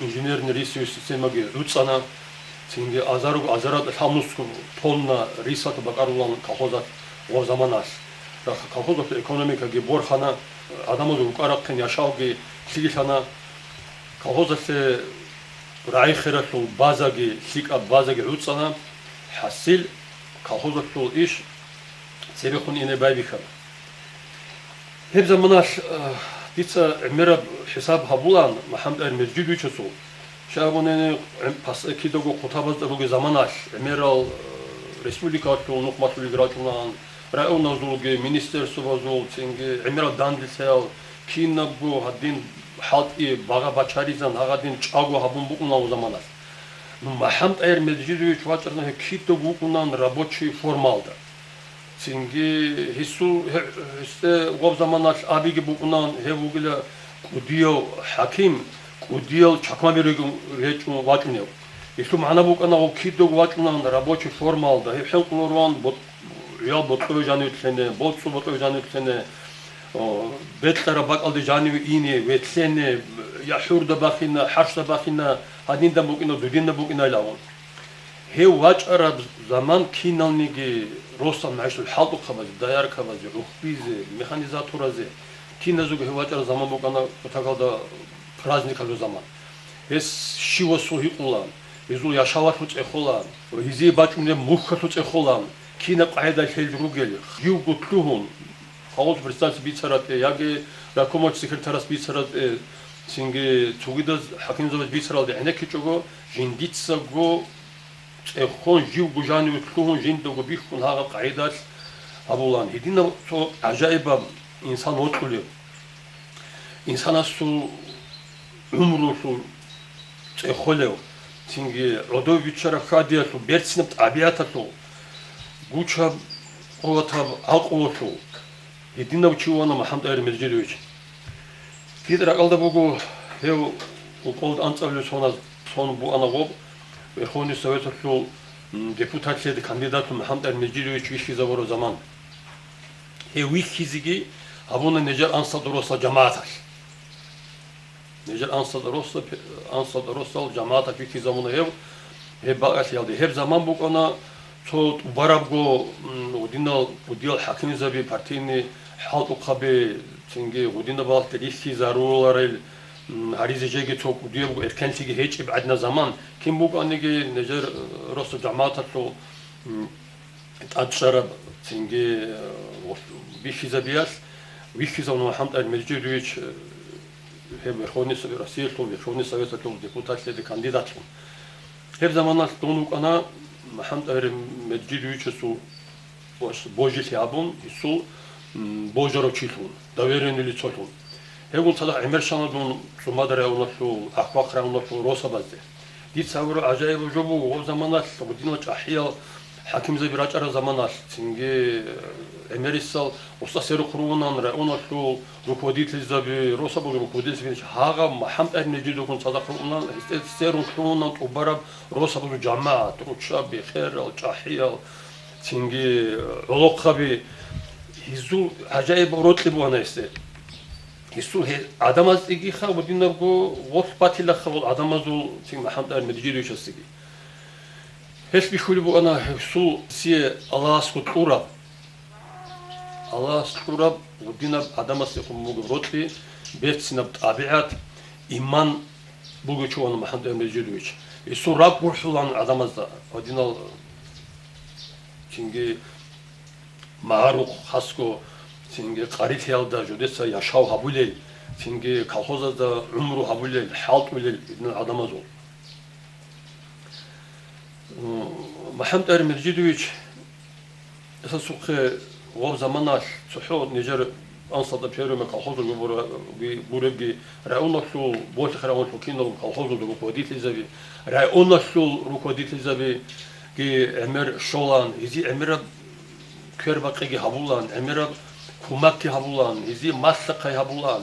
инженерный рейсовый системаги гӀуцӀана, цинги азарго, азарада лъабнусго тонна рисалъ бакӀарулан колхозалъ гъоб заманалъ. Рахъ колхозалъул экономикаги борхана, гӀадамазул рукӀа-рахъин яшавги лъикӀлъана. Колхозалъе рагӀи-хералъул базаги, лъикӀаб базаги гӀуцӀана, хӀасил колхозалъул иш цебехун ине байбихьана. Гьеб заманалъ, э, дица гӀемераб хӀисаб гьабулаан МухӀаммад-ТӀагьир Межидовичасул, щай абунани, гӀем-, пас-, кидаго хъутабазда ругел заманалъ гӀемерал, э, республикалъул нухмалъулги рачӀунаан, районазулги, министерствоязул, цинги гӀемерал данделъаял, кинабго гьадин хӀалтӀи багъа бачаризан гьагъадин чӀаго гьабун букӀуна гьав заманалъ. Ну, МухӀаммад-ТӀагьир Межидович вачӀарана гьев кидаго вукӀунаан рабочий формалда. Цинги гьесул, гье-, гьесде гъоб заманалъ абиги букӀунаан, гьев вугила кӀудияв хӀаким, кӀудиял чакмаби регун-, речӀун вачӀунев. Гьелъул магӀна букӀана, гъов кидаго вачӀунаан рабочий формалда, гьев хӀинкъуларуан бо-, гӀиял бокьове жанив лъене, боцӀцӀу бокьове жанив лъене, о, бекьараб бакӀалде жаниве ине, ветлъене, я хӀурда бахина, хӀарщда бахина, гьадинда букӀина, дудинда букӀина илан. Гьев вачӀараб заман киналниги росдал магӀишул хӀалтӀухъабазе, дояркабазе, гӀухьбизе, механизаторазе, киназего гьев вачӀараб заман букӀана кутакалда праздниказул заман. Гьес щивасул гьикъулан, гьезул яшавалъул цӀехолан ва гьезие бачӀунеб мухьалъул цӀехолан, кинаб къагӀидаялъ гьел ругел, живго лъугьун, колхоз председатель бицаратӀе яги райкомалъ секретарас бицаратӀе, цинги цогидаз хӀакимзабаз бицаралде гӀенеккичӀого, жиндицаго цӀехон, живго жаниве лъугьун, жиндаго бихьун гьагъаб къагӀидалъ гьабулан. Гьединав цо гӀажаибаб инсан вокьулев, инсанасул гӀумрулъул цӀехолев, цинги гӀодов биччараб хьвадиялъул, берцинаб тӀабигӀаталъул, гучаб, къуватаб гӀакълуялъул гьединав чи вуана МухӀаммад-ТӀагьир Межидович. Дида ракӀалда буго, гьев уколда анцӀабилеб соназ сон буана гъоб Верховный Советалъул, м, депутатлъиялде кандидатлъун МухӀаммад-ТӀагьир Межидович вихьизабураб заман. Гьев вихьизеги гьабуна нижер ансалда росал жамагӀаталъ. Нижер ансалда росал, пе-, ансалда росал жамагӀаталъ вихьизабуна гьев, гьеб бакӀалъиялде. Гьеб заман букӀана цо тӀубарабго, м, гъудинал, гъудиял хӀакимзаби, партийный хӀалтӀухъаби, цинги гъудинабалъ рихьизаруларел, м, гьаризе жеги цо кӀудиябго эркенлъиги гьечӀеб гӀадинаб заман. Кин букӀаниги нижер, э, росал жамагӀаталъул, м, тӀадчӀараб, цинги, э, вихьизабиялъ, вихьизабуна МухӀаммад-ТӀагьир Межидович, э, гьеб Верховный Совет, Россиялъул Верховный Советалъул депутатлъиялде кандидатлъун. Гьеб заманалъ дун вукӀана МухӀаммад-ТӀагьир Межидовичасул божилъи гьабун, гьесул, м, божарав чилъун, доверенное лицолъун. Гьевгун цадахъ гӀемер щвана дун ЦӀумада районалъул, Ахвахъ районалъул росабазде. Дица гьавураб гӀажаибаб жо буго, гъоб заманалъ гъудинал чӀахӀиял хӀакимзаби рачӀараб заманалъ, цинги, э, гӀемерисал устӀа сверухъ ругьунан районалъул руководительзаби, росабазул руководительзаби, гьагъаб МухӀаммад-ТӀагьир Межидовгун цадахъ ругьунан, гьесде сверун лъугьунан тӀубараб росабазул жамагӀат, руччаби, херал, чӀахӀиял, цинги, э, гӀолохъаби. Гьезул гӀажаибаб рокьи буана гьесде. Гьесул гье-, гӀадамаздегиха гъудинабго гъорлъ батилаха гъол гӀадамазул цин МухӀаммад-ТӀагьир Межидовичасдеги. Гьелъ бихьулеб буана гьесул гьесие Аллагьасго кьураб, Аллагьас кьураб гъудинаб гӀадамасдехун бугеб рокьи, берцинаб тӀабигӀат, иман бугев чи вуана МухӀаммад-ТӀагьир Межидович. Гьесул ракӀ гурхӀулан гӀадамазда, гьадинал цинги магӀарухъ хасго, цинги къарилъиялда жодеца яшав гьабулел, цинги колхозазда гӀумру гьабулел, хӀалтӀулел гьединал гӀадамазул. МухӀаммад-ТӀагьир Межидович, эсасухъе гъоб заманалъ цохӀо нижер ансалда первыйма колхозулги бура-, гуребги, районалъул, Болъихъ районалъул киналго колхозулда руководительзаби, районалъул руководительзабиги гӀемер щолан, гьезие гӀемераб квербакъиги гьабулан, гӀемераб кумакги гьабулан, гьезие малъа-хъай гьабулан.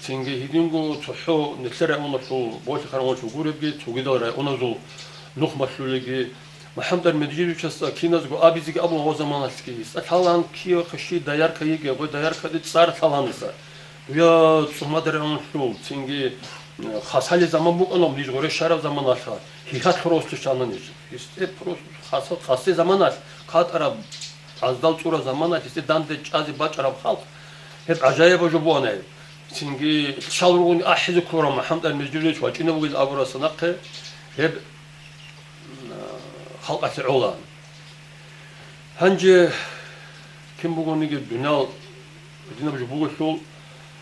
Цинги гьединго цохӀо нилъер районалъул, Болъихъ районалъул гуребги, цогидал районазул нухмалъулеги, МухӀаммад Меджидовичасда киназго абизеги абун гъо заманалъги, гьесда лъалаан киявахъе щиб доярка йигей, гъой дояркаде цӀар лъалаан гьесда. Я цӀумадарагӀун лъул, цинги, э, хасалил заман букӀана, ниж гъоре щараб заманалъха, гьигьалъ росулъ щвана ниж. Гьесде просто хаса-, хасде заманалъ, катӀараб, аздал цӀураб заманалъ, гьесде данде чӀазе бачӀараб халкъ, гьеб гӀажаибаб жо буана гьеб. Цинги щал ругони ахӀизе ккураб МухӀаммад Меджидович вачӀинав вугин абурасда нахъе, гьеб халкъалъе гӀолаан. Гьанже кин бугониги дуниял гьединаб жо бугелъул,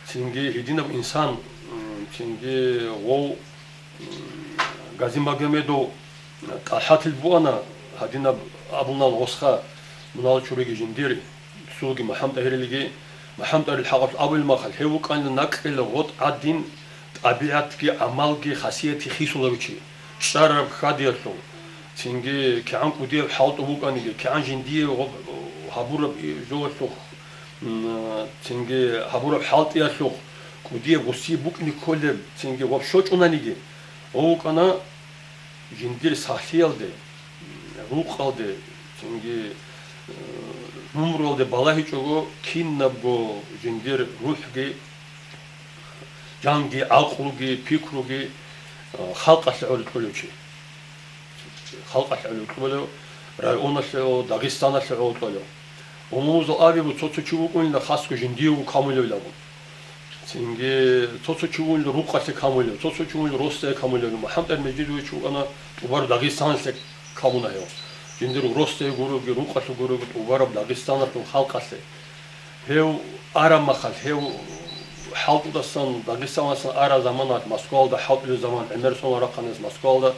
цинги гьединаб инсан, м, цинги гъов, м, Гази Магомедов ТӀалхӀатил буана, гьадинаб абунал гъосха, мунал чуриги жиндир, цоги МухӀаммад ТӀагьирилги, МухӀаммад ТӀагьирил хӀакъалъулъ абулеб махал, гьев вукӀана накӀкӀел гъотӀ гӀадин, тӀабигӀатги, гӀамалги, хасияти хисулев чи, чӀарараб хьадиялъул, цинги кигӀан кӀудияб хӀалтӀу букӀаниги, кигӀан жиндие гъоб-, гьабураб и-, жоялъухъ, м, цинги гьабураб хӀалтӀиялъухъ кӀудияб гъусие букӀине кколеб, цинги гъоб щочӀунаниги, гъов вукӀана жиндир сахлъиялде, рукъалде, цинги, э, нумруялде балагьичӀого, кинабго жиндир рухӀги, жанги, гӀакълуги, пикруги, э, халкъалъе гӀоло кьолев чи. Халкъалъе гӀоло кьолев, районалъе гӀоло, Дагъистаналъе гӀоло кьолев. Умумузул абигу, цо-цо чи вукӀунила хасго жиндиего камулевилан. Цинги цо-цо чи вугьунила рукъалъе камулев, цо-цо чи вугьунила росдае камулев. МухӀаммад Меджидович вукӀана тӀубараб Дагъистаналъе камуна гьев. Жиндир росдае гуроги, рукъалъе гуроги тӀубараб Дагъистаналъул халкъалъе. Гьев араб махалъ, гьев хӀалтӀудасан, Дагъистаналдасан араб заманалъ, Москвалда хӀалтӀулеб заман, гӀемер соналъ рахъанас Москвалда.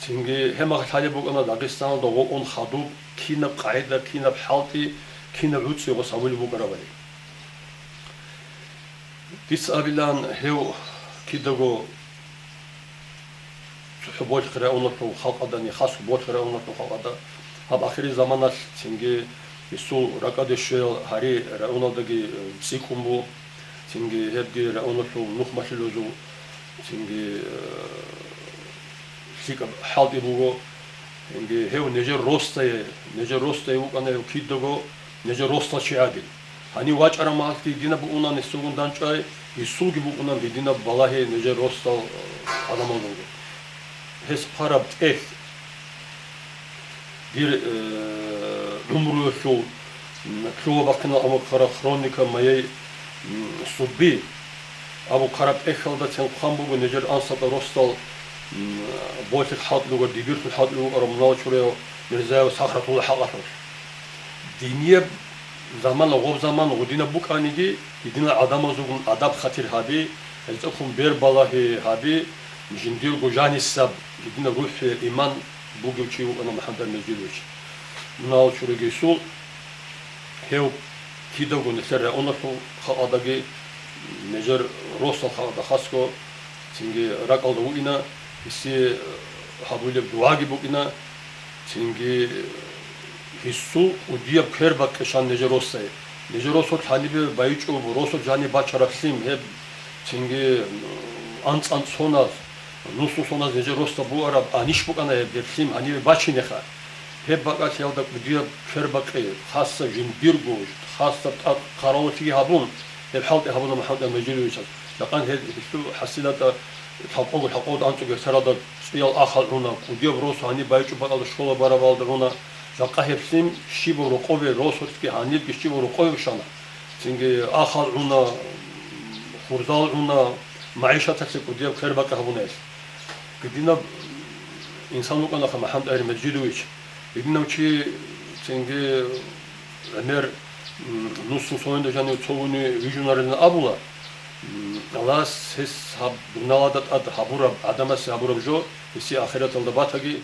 Цинги гьеб махалъ гьалеб букӀана Дагъистаналда гъо ун хадуб, кинаб къагӀида, кинаб хӀалтӀи, кинаб гӀуцӀи гъос гьабулеб букӀарабали. Дица абилан, гьев кидаго цохӀо болъ районалъул халкъалдани, хасго болъ районалъул халкъалда, гьаб ахиризаманалъ цинги гьесул ракӀалде щвеял гьари районалдаги цӀикӀкӀун буго, цинги гьебги районалъул нухмалъулазул цинги, э, лъикӀаб хӀалтӀи буго. Цинги гьев нижер росдае, нижер росдае вукӀана гьев кидаго нижер росдал чи гӀадин. Гьанив вачӀараб махалъги гьединаб букӀуна несулгун дандчӀвай, гьесулги букӀуна гьединаб балагьи нижер росдал, э, гӀадамалзулги. Гьес хъвараб тӀехь, дир, э, гӀумруялъул, м, лъугьа-бахъинал амрухъараб хроника моей, м, судьбы абу хъвараб тӀехьалда цин хъван буго нижер ансабда росдал, м, болъихъ хӀалтӀулев, дибирлъун хӀалтӀулев вукӀарав мунагьал чураяв Мирзаев Сахратулла хӀакъалъулъ. Динияб замана, гъоб заман гъудинаб букӀаниги, гьединал гӀадамазулгун адаб-хатир гьаби, гьезда хун бер балагьи гьаби, жиндирго жанисаб, гьединаб рухӀ, иман бугев чи вукӀана МухӀаммад Меджидович. Мунагьал чураяв гьесул, гьев кидаго нилъер районалъул халкъалдаги, нижер росдал халкъалда хасго, цинги ракӀалда вугина, гьесие гьабулеб дугӀаги букӀина, цинги гьесул кӀудияб квербакъи щвана нижер росдае. Нижер росулъ гьанибе байчӀуб, росулъ жаниб бачараб лъим гьеб, цинги, м, анцӀ-анцӀ соназ, нусул соназ нижер росда буараб анищ букӀана гьеб, гьеб лъим гьанибе бачинеха. Гьеб бакӀалъиялда кӀудияб квербакъи, хасаб жиндирго, хасаб тӀад хъаравуллъиги гьабун, гьеб хӀалтӀи гьабуна МухӀаммад Меджидовичас. Жакъан гьел, гьелъул хӀасилатӀа лъабкъого-лъабкъого анцӀго гектаралда цӀиял ахал гӀуна, кӀудияб рос гьаниб байчӀуб бакӀалда школа барабалда гӀуна. Жакъа гьеб лъим щибаб рокъове, росулъги гьанибги щибаб рокъове щвана. Цинги ахал гӀуна, хурзал гӀуна, магӀишаталъе кӀудияб квербакъи гьабуна гьелъ. Гьединаб инсан вукӀанаха МухӀаммад ТӀагьир Межидович. Гьединав чи цинги гӀемер, м, нусун сонда жанив цо гьуни вижунарилан абула. М, Аллагьас гьес гьаб дунялалда тӀад гьабураб, гӀадамасе гьабураб жо гьесие ахираталда батаги.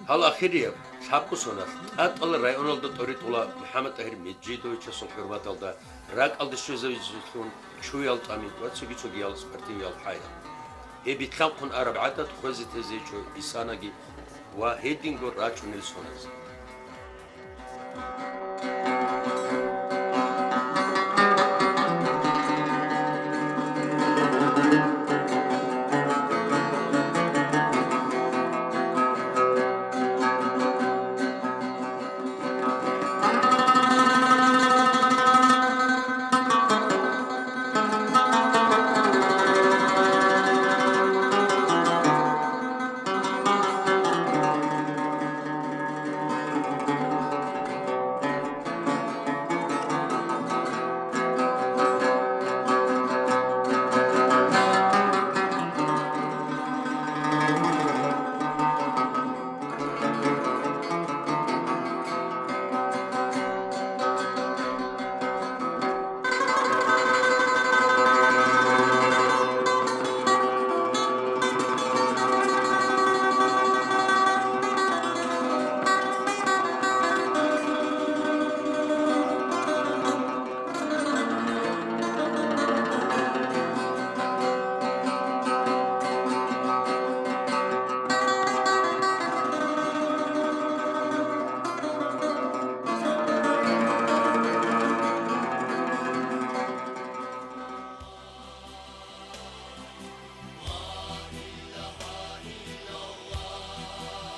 Гьал ахирияб лъабго соналъ ТӀатӀал районалда тӀоритӀула МухӀаммад ТӀагьир Межидовичасул хӀурматалда ракӀалде щвезавизелъун чуял тӀамил ва цоги-цогиял спортивиял хӀаял. Гьеб битлъанхъун араб гӀадат хвезе-тезе гьечӀо исанаги ва гьединго рачӀунел соназе.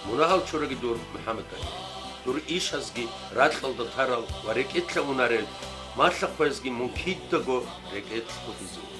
Мунагьал чураги дур, МухӀаммад-гӀали. Дур ишазги ракьалда тарал ва рекӀелъа унарел малъа-хъвезги мун кидаго рекӀелъ хутӀизе вуго.